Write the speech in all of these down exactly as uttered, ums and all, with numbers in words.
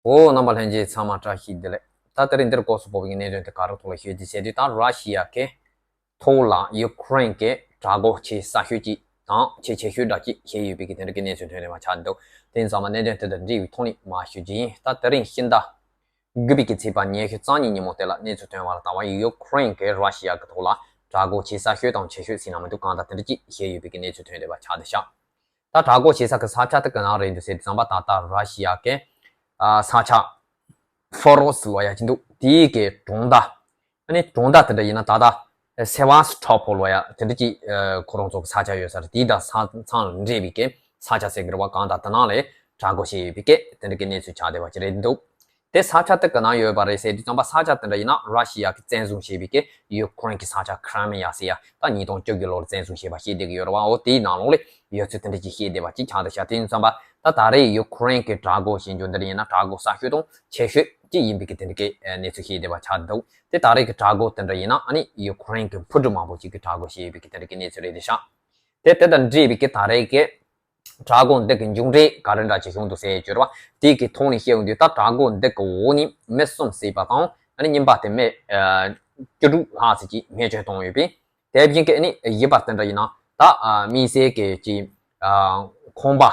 འོ། རྣམ་པ་ལྷན་རྒྱས་ཚང་མ་བཀྲ་ཤིས་བདེ་ལེགས། ད་དེ་རིང་འདིར་སྐོར་སུ་བབས་པའི་གནད་དོན་དེ་ག་རེ་ཐོག་ལ་ཤོད་ཅིག་ཟེར་དུས། ད་ར་ཤི་ཡ་གི་ཐོག་ལ་ཡུ་ཁུ་རེན་གྱི་དྲག་རྒོལ་ཆེས་ཤོས་ཅིག་དང་ཆེས་ཆེ་ཤོས་འདྲ་ཅིག་བྱས་ཡོད་པའི་གི་དེ་འདྲ་གི་གནས་ཚུལ་ཐོན་བསྡད་པ་ཆགས་འདུག་དེ་ཡིན་ཙང་མ་གནད་དོན་དེ་དང་འབྲེལ་བའི་ཐོག་ནས་མར་ཞུ་རྒྱུ་ཡིན། ད་དེ་རིང་ཕྱི་ཟླ་དགུ་པའི་གི་ཚེས་པ་ཉི་ཤུ་རྩ་གཉིས་ཉིན་མོ་དེ་ལ་གནས་ཚུལ་ཐོན་པ་ལ་བལྟས་པ་ཡིན། ཡུ་ཁུ་རེན་གྱིས་ར་ཤི་ཡ་གི་ཐོག་ལ་དྲག་རྒོལ་ཆེས་ཤོས་དང་ཆེ་ཤོས་ཟེར་ན་མི་འདུག་གང་ལྟར་དེ་འདྲ་ཅིག་བྱས་ཡོད་པའི་གི་གནས་ཚུལ་ཐོན་བསྡད་པ་ཆགས་འདུག་ཤག་ད་དྲག་རྒོལ་བྱེད་ས་གི་ས་ཆ་དེ་ག་ནང་རེད་འདུག་ཟེར་དུས་ཙམ་པ། ད་ལྟ་ར་ཤི་ཡ་གི་ཨ་ས་ཆ་ཧྥོ་རོ་སི་ལབ་ཡ་ཅིག་འདུག་དེའི་གི་གྲོང་རྡལ། ཨ་ནི་གྲོང་རྡལ་དེ་འདྲ་ཡིན་ན་ད་ལྟ་སེ་ཝ་སི་ཐོ་པོ་ལབ་ཡ་དེ་འདྲ་ཅིག་ཨ་ཁོ་རང་ཚོ་གི་ས་ཆ་ཡོད་ས་རེད། དེའི་ད་ས་མཚམས་ལ་འབྲེལ་བའི་གི་ས་ཆ་ཟེར་གི་རེད་པ། གང་ལྟར་དེ་ནང་ལ་དྲག་རྒོལ་བྱས་ཡོད་པའི་གི་དེ་འདྲ་གི་གནས་ཚུལ་ཆགས་བསྡད་པ་ཅིག་རེད་འདུག་དེ་ས་ཆ་དེ་ག་ནང་ཡོད་པ་རེད་ཟེར་དུས་ཙམ་པ། ས་ཆ་དེ་འདྲ་ཡིན་ན་ར་ཤི་ཡ་གིས་བཙན་བཟུང་བྱས་པའི་གི་ཡུ་ཁུ་རེན་གྱི་ས་ཆ་ཁི་རི་མི་ཡ་ཟེར་ཡ། ད་ཉིས་སྟོང་བཅུ་དགུ་ལོར་བཙན་བཟུང་བྱས་པ་ཤེས་བསྡད་ཀྱི་ཡོད་རེད་པ། འོ་དེའི་ནང་ལོགས་ལ་ཡོད་ཚུལ་དེ་འདྲ་ཅིག་བཤད་བསྡད་པ་ཅིག་ཆགས་བསྡད་ཤག་དེ་ཡིན་ཙམ་པ་ད་ད་རེས་ཡུ་ཁུ་རེན་གྱི་དྲག་རྒོལ་བྱེད་རྒྱུ་འདི་འདྲ་ཡིན་ན། དྲག་རྒོལ་ཤོས་དང་ཆེ་ཤོས་ཅིག་ཡིན་པའི་གི་དེ་འདྲ་གི་གནས་ཚུལ་བཤད་བསྡད་པ་ཆགས་འདུག་དེ་ད་རེས་ཀྱི་དྲག་རྒོལ་དེ་འདྲ་ཡིན་ན། ཨ་ནི་ཡུ་ཁུ་རེན་གྱི་འཕུར་གྲུ་མང་པོ་ཅིག་གིས་དྲག་རྒོལ་བྱས་ཡོད་པའི་གི་དེ་འདྲ་གི་གནས་ཚུལ་རེད་བསྡད་ཤག་དེ་དེ་དང་འབྲེལ་བའི་གི་ད་རེས་ཀྱི་དྲག་རྒོལ་འདི་གི་མཇུག་འབྲས་ག་རེ་འདྲ་ཅིག་བྱུང་འདུག་ཟེར་གྱུར་པ། དེ་གི་ཐོག་ནས་བཤད་ཡོང་དུས། ད་དྲག་རྒོལ་འདི་གི་འོག་ནས་མི་གསུམ་བསད་པ་དང་། ཨ་ནི་རྙིང་པ་དེ་མི་ཨ་བཅུ་དྲུག་ལྷག་ཙམ་ཅིག་རྨས་སྐྱོན་བཏང་ཡོད་པས། དེ་བཞིན་གྱི་ཨ་ནི་གཞན་པ་དེ་འདྲ་ཡིན་ན། ད་ཨ་དམིགས་བསལ་གྱི་ཅིག་ཨ་ཁང་པ།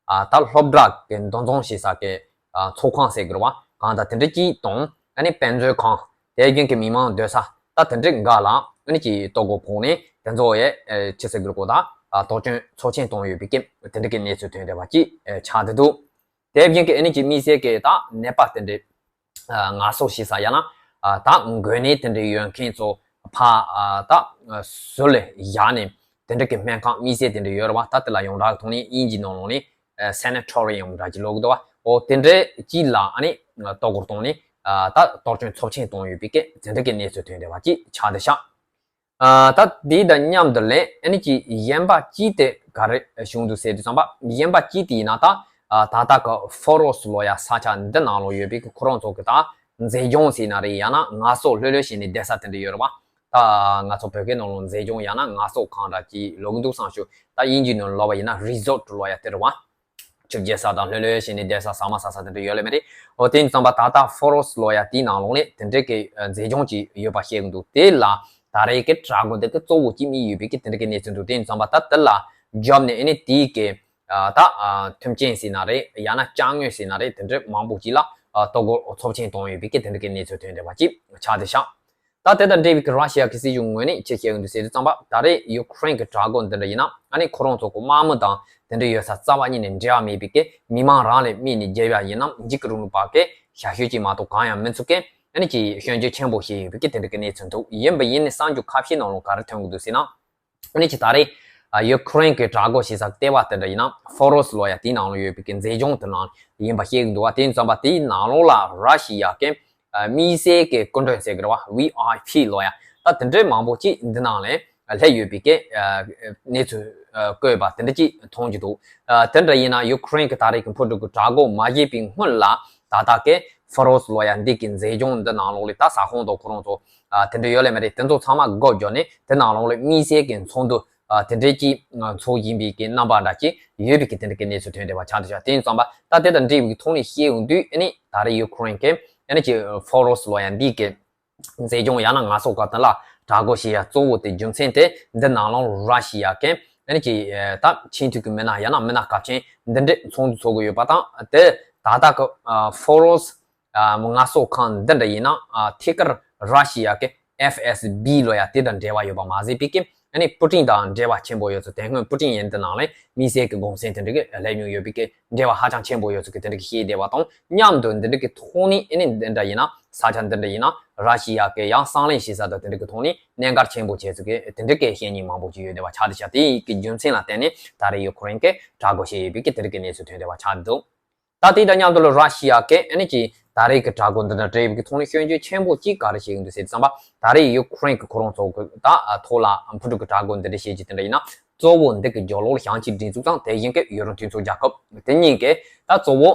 ཨ་ད་སློབ་གྲྭ་གི་འདུ་འཛོམས་བྱེད་ས་གི་ཨ་ཚོགས་ཁང་ཟེར་དགོས་རེད་པ། གང་ལྟར་དེ་འདྲ་ཅིག་དང་། ཨ་ནི་དཔེ་མཛོད་ཁང་། དེ་བཞིན་གྱི་མི་མང་སྡོད་ས། ད་དེ་འདྲ་འགའ་ལ་ཨ་ནི་ཅིག་ལྟོ་གོས་ཕོག་ནས། དེ་ཚོ་ཡས་ཨ་ཅི་ཟེར་དགོས་རེད་གོ། ད་ཨ་དོགས་ཅན་ཚབས་ཆེན་བཏང་ཡོད་པའི་གི་དེ་འདྲ་གི་གནས་ཚུལ་ཐོན་བསྡད་པ་ཅིག་ཨ་ཆགས་བསྡད་འདུག་དེ་བཞིན་གྱི་ཨ་ནི་ཅིག་དམིགས་བསལ་གྱི་ད་ནད་པ་དེ་འདྲ་ཨ་ངལ་གསོ་བྱེད་ས་ཡང་ན། ཨ་ད་འགོས་ནད་དེ་འདྲ་ཡོད་མཁན་ཚོ་ཕར་ཨ་ད་ཨ་ཟུར་ལ་བཞག་ནས། དེ་འདྲ་གི་སྨན་ཁང་དམིགས་བསལ་དེ་འདྲ་ཡོད་རེད་པ། ད་དེ་ལ་ཡོངས་གྲགས་ཀྱི་ཐོག་ནས་དབྱིན་ཇིའི་ནང་ལོགས་ནས་ཨ་སེ་ནེ་ཊོ་རི་ཡམ་འདྲ་ཅིག་ལབ་ཀྱི་འདུག་པ། འོ་དེ་འདྲ་ཅིག་ལ་ཨ་ནི་ལྟོ་གོས་བཏང་ནས། ཨ་ད་གཏོར་སྐྱོན་ཚབས་ཆེན་བཏང་ཡོད་པའི་གི་དེ་འདྲ་གི་གནས་ཚུལ་ཐོན་བསྡད་པ་ཅིག་ཆགས་བསྡད་ཤག་ཨ་ད་དེ་དང་མཉམ་དུ་ལས་ཨ་ནི་ཅིག་གཞན་པ་ཅིག་དེ་ག་རེ་བྱུང་འདུག་ཟེར་དུས་ཙམ་པ། གཞན་པ་ཅིག་དེ་ཡིན་ན། ད་ཨ་ད་ལྟ་གི་ཧྥོ་རོ་སི་ལབ་ཡ་ས་ཆ་འདི་ནང་ལོགས་ཡོད་པའི་གི་ཁོ་རང་ཚོ་གི་ད་མཛེས་ལྗོངས་ཟེར་ན་རེད། ཡང་ན་ངལ་གསོ་ལྷོད་ལྷོད་བྱས་ནས་བསྡད་ས་དེ་འདྲ་ཡོད་རེད་པ། ད་ང་ཚོ་བོད་སྐད་ནང་ལོགས་མཛེས་ལྗོངས་ཡང་ན་ངལ་གསོ་ཁང་འདྲ་ཅིག་ལབ་ཀྱི་འདུག་བསམ་བྱུང་། ད་དབྱིན་ཇིའི་ནང་ལབ་པ་ཡིན་ན་རི་ཟོཊ་ལབ་ཡ་དེ་རེད་པ། ཆུ་རྐྱལ་ས་དང་ལྷོད་ལྷོད་བྱས་ནས་བསྡད་ས། ཟ་མ་ཟ་ས་དེ་འདྲ་ཡོད་ལེ་མ་རེད། འོ་དེ་ཡིན་ཙམ་པ་ད་ལྟ་ཧྥོ་རོ་སི་ལབ་ཡ་དེའི་ནང་ལོགས་ནས་དེ་འདྲའི་གི་ཨ་མཛེས་ལྗོངས་ཅིག་ཡོད་པ་བཤད་ཀྱི་འདུག་དེ་ལ་ད་རེས་ཀྱི་དྲག་རྒོལ་འདི་གི་གཙོ་བོ་ཅིག་དམིགས་ཡོད་པའི་གི་དེ་འདྲ་གི་གནས་ཚུལ་འདུག་དེ་ཡིན་ཙམ་པ་ད་དེ་ལ་རྒྱབ་ནས་ཨ་ནི་དེའི་གི་ཨ་ད་ཨ་མཐུན་རྐྱེན་ཟེར་ན་རེད། ཡང་ན་ཅ་དངོས་ཟེར་ན་རེད། དེ་འདྲ་མང་པོ་ཅིག་ལ་ཨ་ལྟོ་གོས་ཚབས་ཆེན་བཏང་ཡོད་པའི་གི་དེ་འདྲ་གི་གནས་ཚུལ་ཐོན་བསྡད་པ་ཅིག་ཆགས་བསྡད་ཤག་ད་དེ་དང་འབྲེལ་བའི་གི་ར་ཤི་ཡ་གི་སྲིད་གཞུང་ངོས་ནས་ཅི་བཤད་ཀྱི་འདུག་ཟེར་དུས་ཙམ་པ། ད་རེས་ཡུ་ཁུ་རེན་གི་དྲག་རྒོལ་འདི་འདྲ་ཡིན་ན། ཨ་ནི་ཁོ་རང་ཚོ་གི་དམག་མི་དང་དེ་འདྲ་ཡོད་ས་རྩ་བ་ཉིད་ནས་འབྲེལ་བ་མེད་པའི་གི། མི་མང་རང་ལ་དམིགས་ནས་བརྒྱབ་ཡ་ཡིན་ནམ། འཇིགས་སྐུལ་རིང་ལུགས་པ་གི་ཞབས་ཞུ་ཅིག་མ་གཏོགས་གང་ཡང་མི་ཚུགས་མཁན། ཨ་ནི་ཅིག་སྐྱོན་བརྗོད་ཆེན་པོ་བྱས་ཡོད་པའི་གི་དེ་འདྲ་གི་གནས་ཚུལ་འདུག་ཡིན་པ་ཡིན་ནའི་གསར་འགྱུར་ཁ་ཤས་ནང་ལོགས་ག་རེ་ཐོན་གྱི་འདུག་ཟེར་ན། ཨ་ནི་ཅིག་ད་རེས་ཨ་ཡུ་ཁུ་རེན་གྱི་དྲག་རྒོལ་བྱེད་ས་ལྟེ་བ་དེ་འདྲ་ཡིན་ན་ཧྥོ་རོ་སི་ལབ་ཡ་དེའི་ནང་ལོགས་ཡོད་པའི་གི་མཛེས་ལྗོངས་དེ་ནང་ཡིན་པ་བཤད་ཀྱི་འདུག་པ། དེ་ཡིན་ཙམ་པ་དེའི་ནང་ལོགས་ལ་ར་ཤི་ཡ་གི་ཨ་དམིགས་བསལ་གྱི་སྐུ་མགྲོན་ཟེར་གི་རེད་པ། ཝི་ཨའི་པི་ལབ་ཡ། ད་དེ་འདྲའི་མང་པོ་ཅིག་འདི་ནང་ལ་ཨ་སླེབས་ཡོད་པའི་གི་ཨ་གནས་ཚུལ་ཨ་བཀོད་པ་དེ་འདྲ་ཅིག་མཐོང་རྒྱུ་འདུག་ཨ་དེ་འདྲ་ཡིན་ན་ཡུ་ཁུ་རེན་གྱི་ད་རེས་ཀྱི་འཕུར་གྲུ་གི་དྲག་རྒོལ་མ་བྱས་པའི་སྔོན་ལ་ད་ལྟ་གི་ཧྥོ་རོ་སི་ལབ་ཡ་འདི་གི་མཛེས་ལྗོངས་འདི་ནང་ལོགས་ལ་ད་ཟ་ཁང་དང་ཁོ་རང་ཚོ་ཨ་དེ་འདྲ་ཡོད་ལེ་མ་རེད། དེ་ཚོ་ཚང་མ་སྒོ་བརྒྱབ་ནས་དེ་ནང་ལོགས་ལ་དམིགས་བསལ་གྱི་ཚོགས་འདུ་ཨ་དེ་འདྲའི་ཅིག་ཨ་འཚོགས་བཞིན་པའི་གི་རྣམ་པ་འདྲ་ཅིག་ཡོད་པའི་གི་དེ་འདྲ་གི་གནས་ཚུལ་ཐོན་བསྡད་པ་ཆགས་བསྡད་ཤག་དེ་ཡིན་ཙམ་པ་ད་དེ་དང་འབྲེལ་བའི་གི་ཐོག་ནས་བཤད་ཡོང་དུས། ཨ་ནི་ད་རེས་ཡུ་ཁུ་རེན་གྱི་ཨ་ནི་ཅིག་ཧྥོ་རོ་སི་ལབ་ཡ་འདི་གི་མཛེས་ལྗོངས་ཡང་ན་ངལ་གསོ་ཁང་དེ་ལ་དྲག་རྒོལ་བྱེད་ཡ་གཙོ་བོ་དེ་རྒྱུ་མཚན་དེ་འདི་ནང་ལོགས་ར་ཤི་ཡ་གི་ཨ་ནི་ཅིག་ཨ་ད་ཆེས་མཐོའི་གི་མི་སྣ་ཡང་ན་མི་སྣ་གལ་ཆེན་འདི་འདྲས་ཚོགས་འདུ་ཚོགས་ཀྱི་ཡོད་པ་དང་། དེ་ད་ལྟ་གི་ཨ་ཧྥོ་རོ་སི་ཨ་ངལ་གསོ་ཁང་འདི་འདྲ་ཡིན་ན། ཨ་ཐད་ཀར་ར་ཤི་ཡ་གི་ཨེཕ་ཨེས་བི་ལབ་ཡ་དེ་དང་འབྲེལ་བ་ཡོད་པ་མ་ཟད་པའི་གི། ཨ་ནི་པུ་ཏིན་དང་འབྲེལ་བ་ཆེན་པོ་ཡོད་ཚུལ། དེ་སྔོན་པུ་ཏིན་ཡིན་དེ་ནང་ལ་དམིགས་བསལ་གི་གུང་སེང་དེ་འདྲ་གི་སླེབས་མྱོང་ཡོད་པའི་གི་འབྲེལ་བ་ཧ་ཅང་ཆེན་པོ་ཡོད་ཚུལ་གི་དེ་འདྲ་གི་བཤད་བསྡད་པ་དང་མཉམ་དུ། འདི་འདྲ་གི་ཐོག་ནས་ཨ་ནི་འདི་འདྲ་ཡིན་ན། ས་ཆ་འདི་འདྲ་ཡིན་ན་ར་ཤི་ཡ་གི་ཡང་གསང་ལས་བྱེད་ས་དང་དེ་འདྲ་གི་ཐོག་ནས་གནད་འགག་ཆེན་པོ་བྱས་ཚུལ་གི་དེ་འདྲ་གི་བཤད་མཁན་མང་པོ་ཅིག་ཡོད་བསྡད་པ་ཆགས་བསྡད་ཤག་དེ་ཡི་གི་རྒྱུ་མཚན་ལ་བརྟེན་ནས་ད་རེས་ཡུ་ཁུ་རེན་གི་དྲག་རྒོལ་བྱས་ཡོད་པའི་གི་དེ་འདྲ་གི་གནས་ཚུལ་ཐོན་བསྡད་པ་ཆགས་འདུག་ད་དེ་དང་མཉམ་དུ་ལ་ར་ཤི་ཡ་གི་ཨ་ནི་ཅིག་ད་རེས་ཀྱི་དྲག་རྒོལ་འདི་འདྲ་འབྲེལ་བའི་གི་ཐོག་ནས་སྐྱོན་བརྗོད་ཆེན་པོ་གཅིག་ག་རེ་བྱེད་ཀྱི་འདུག་ཟེར་དུས་ཙམ་པ། ད་རེས་ཡུ་ཁུ་རེན་གྱི་ཁོ་རང་ཚོ་གི་ད་ཨ་ཐོག་ལ་འཕུར་གྲུ་གི་དྲག་རྒོལ་འདི་འདྲ་བྱེད་ཀྱི་དེ་འདྲ་ཡིན་ན། གཙོ་བོ་འདི་གི་རྒྱབ་ལོགས་ལ་ཞན་ཆའི་སྒྲིག་འཛུགས་དང་དེ་བཞིན་གྱི་ཡུ་རོབ་མཐུན་ཚོགས་རྒྱལ་ཁབ་དེ་གཉིས་ཀྱིས་ད་གཙོ་བོ་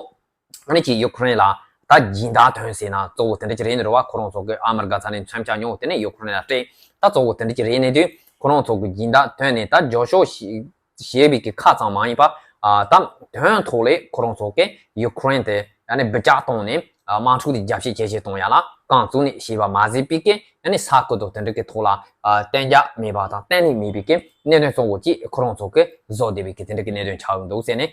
ཨ་ནི་ཅིག་ཡུ་ཁུ་རེན་ལ་ད་སྦྱིན་བདག་ཐོན་ཟེར་ན་གཙོ་བོ་དེ་འདྲ་ཅིག་རེད་ནི་རེད་པ། ཁོ་རང་ཚོ་གི་ཨ་མི་རི་ཀ་ཚ་ནས་མཚོན་ཆ་ཉོ་དེ་ནས་ཡུ་ཁུ་རེན་ལ་སྤྲད། ད་གཙོ་བོ་དེ་འདྲ་ཅིག་རེད་ནི་དུས། ཁོ་རང་ཚོ་གི་སྦྱིན་བདག་ཐོན་ནས་ད་རྒྱབ་ཕྱོགས་ཞིག་བྱས་པའི་གི་ཁ་ཙམ་མ་ཡིན་པ། ཨ་ད་དོན་ཐོག་ལ་ཁོ་རང་ཚོ་གིས་ཡུ་ཁུ་རེན་དེ་ ཡང་ནི་འབུད་རྒྱག་བཏང་ནས་དམག་འཁྲུག་དེ་རྒྱབ་བཤིག་ཇེ་ཆེ་གཏོང་ཡ་ལ་རྐང་བཙུགས་ནས་བྱས་པ་མ་ཟད་པའི་གི་ཡང་ནི་ས་ཁུལ་དང་དེ་འདྲ་གི་ཐོག་ལ་གཏན་འཇགས་མེད་པ་དང་བརྟན་ལྷིང་མེད་པའི་གི་གནད་དོན་གཙོ་བོ་གཅིག་ཁོ་རང་ཚོ་གི་བཟོ་བསྡད་པའི་གི་དེ་འདྲ་གི་གནད་དོན་ཆགས་ཡོད་འདུག་ཟེར་ནས་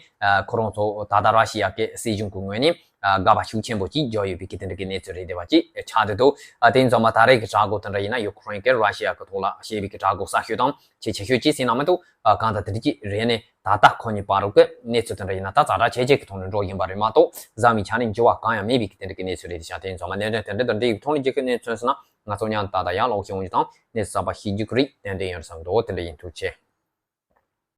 ཁོ་རང་ཚོ་ད་ལྟ་ར་ཤི་ཡ་གི་སྲིད་གཞུང་གི་ངོས་ནས་དགག་པ་ཤུགས་ཆེན་པོ་གཅིག་བརྒྱབ་ཡོད་པའི་གི་དེ་འདྲ་གི་གནས་ཚུལ་རེད་བསྡད་པ་གཅིག་ཆགས་བསྡད་འདུག་དེ་ཡིན་ཙང་མ་ད་རེས་ཀྱི་དྲག་རྒོལ་དེ་འདྲ་ཡིན་ན་ཡུ་ཁུ་རེན་གྱི་ར་ཤི་ཡ་གི་ཐོག་ལ་བྱས་པའི་གི་དྲག་རྒོལ་གསར་ཤོས་དང་ཆེས་ཆེ་ཤོས་གཅིག་ཟེར་ན་མི་འདུག་གང་ལྟར་དེ་འདྲ་གཅིག་རེད་ནས། ད་ལྟ་ཁོ་གཉིས་བར་དུ་གི་གནས་ཚུལ་དེ་འདྲ་ཡིན་ན་ད་ཛ་དྲག་ཇེ་ཆེ་གི་ཐོག་ནས་འགྲོ་བཞིན་པ་རེད་མ་གཏོགས། བཟང་བའི་ཆ་ནས་འགྱུར་བ་གང་ཡང་མེད་པའི་གི་དེ་འདྲ་གི་གནས་ཚུལ་རེད་ཤག་དེ་ཡིན་ཙང་མ་གནད་དོན་དེ་འདྲ་དང་འབྲེལ་ཡོད་ཐོག་ནས་རྒྱལ་ཁབ་གནས་ཚུལ་ཟེར་ན་ང་ཚོ་ཉང་ད་ལྟ་ཡང་ལོག་ཤེས་འོང་རྒྱུ་དང་གནས་ཚུལ་གསར་པ་ཤེས་རྒྱུ་གི་རིགས་ཏན་ཏན་ཡོད་བསམ་འདུག་དེ་འདྲ་ཡིན། ཐུགས་རྗེ་ཆེ།